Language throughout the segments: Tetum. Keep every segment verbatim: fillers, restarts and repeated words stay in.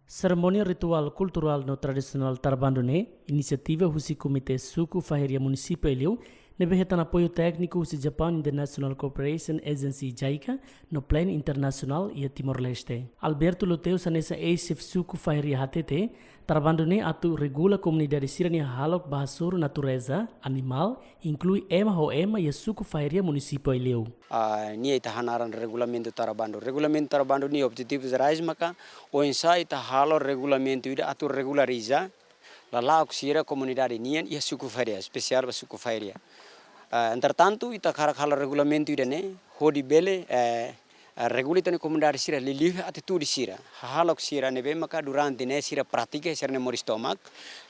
Serimónia rituál kulturál no tradisionál Tara Bandu ne'e inisiativa husi Komité Suku Fahiria Munisípiu Aileu, ne'ebé hetan apoiu tékniku husi Japan International Cooperation Agency, JICA, no Plan Internasionál iha Timor-Leste. Alberto Luteus hanesan eis-xefe suku Fahiria hatete, Tara Bandu ne'e atu regula komunidade sira-nia hahalok ba hasoru natureza, animál, inklui ema ho ema iha suku Fahiria Munisípiu Aileu. Ah, ne'e ita hanaran regulamentu Tara Bandu. Regulamentu Tara Bandu nia objetivu jerais maka oinsá ita halo regulamentu ida atu regulariza lala'ok sira komunidade nian iha suku Fahiria, espesiál ba suku Fahiria. Ah, entretantu, ita hakarak halo regulamentu ida-ne'e hodi bele, eh, eh, regula ita-nia komunidade sira liuliu iha atitude sira, hahalok sira ne'ebé maka durante ne'e sira pratika iha sira-nia moris tomak,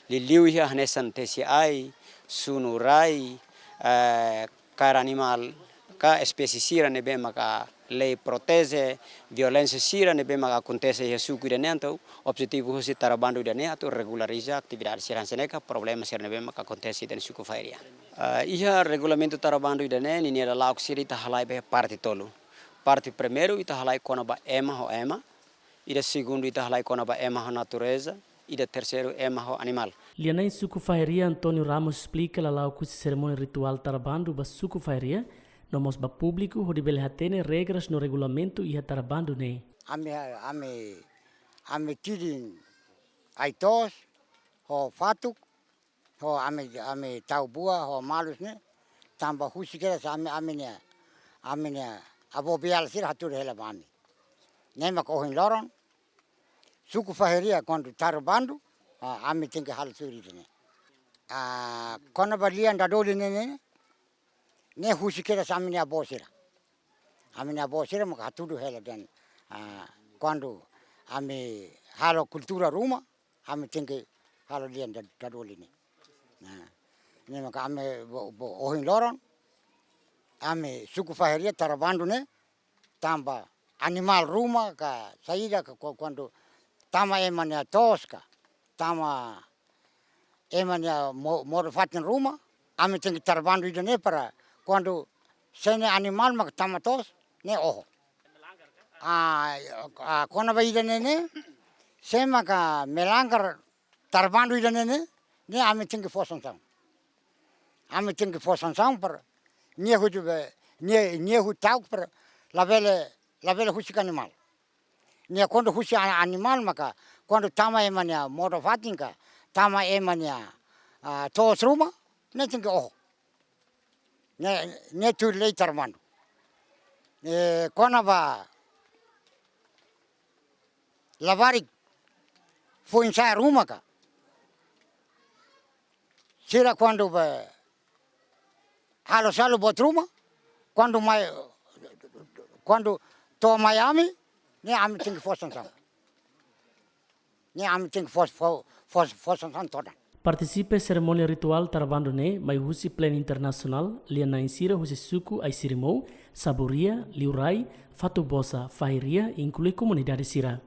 liuliu iha hanesan tesi ai, sunu rai, eh, kaer animál, ka espésie sira ne'ebé maka lei proteje, violénsia sira ne'ebé maka akontese iha suku ida-ne'e. Entaun objetivu husi Tara Bandu ida-ne'e atu regulariza atividade sira hanesan ne'e ka problema sira ne'ebé maka akontese iha suku Fahiria. Ah, iha regulamentu Tara Bandu ida-ne'e, ninia lala'ok sira ita halai ba iha parte tolu. Parte primeiru ita halai kona-ba ema ho ema, ida segundu ita halai kona-ba ema ho natureza, ida terseiru ema ho animál. Lia-na'in suku Fahiria António Ramos esplika lala'ok husi serimónia rituál Tara Bandu ba suku Fahiria, no mós ba públiku hodi bele hatene regras no regulamentu iha Tara Bandu ne'e. Ami, ami, ami tidin ai-toos ho fatuk, ho ami, ami tau buah, ho malus ne'e, tanba husik kedas ami, ami-nia, ami-nia avó be'ala sira hatudu hela ba ami. Ne'e mak ohin loron, suku Fahiria kuandu Tara Bandu, ah, ami tenke halo tuir ida-ne'e. Ah, kona-ba lian dadolin ne'e, ne'e, ne'e husik kedas ami-nia avó sira. Ami-nia avó sira mak hatudu hela dehan, ah, kuandu ami halo kultura ruma, ami tenke halo lian da-, dadolin ne'e. Nah, ne'e maka ami bo-, bo-, ohin loron, ami suku Fahiria Tara Bandu ne'e, tanba animál ruma ka saida ka ku-, kuandu tama ema nia to'os ka, tama ema nia mo-, modo fatin ruma, ami tenke Tara Bandu ida-ne'e para kuandu sé ne'e animál mak tama to'os, ne'e oho. Ah, ah, kona-ba ida-ne'e ne'e, sé maka melanggar Tara Bandu ida-ne'e ne'e, ne'e ami tenke fó sansaun. Ami tenke fó sansaun para nia hudi be, nia, nia hudi ta'uk para labele, labele husik animál. Nia kuandu husik a-, animál maka, kuandu tama ema nia modo fatin ka, tama ema nia, ah, to'os ruma, ne'e tenke oho. Ne'e, ne'e tuir lei Tara Bandu. Eh, kona-ba labarik foin-sa'e ruma ka, sira kuandu be halo salu buat ruma, kuandu mai, kuandu to'o mai ami, ne'e ami tenke fó sansaun. Ne'e ami tenke fó, fó, fó, fó sansaun todan. Partisipa serimónia rituál Tara Bandu ne'e mai husi Plan Internasionál, lia-na'in sira husi suku Ai-Sirimou, Saburia, Liurai, Fatubosa, Fahiria, inklui komunidade sira.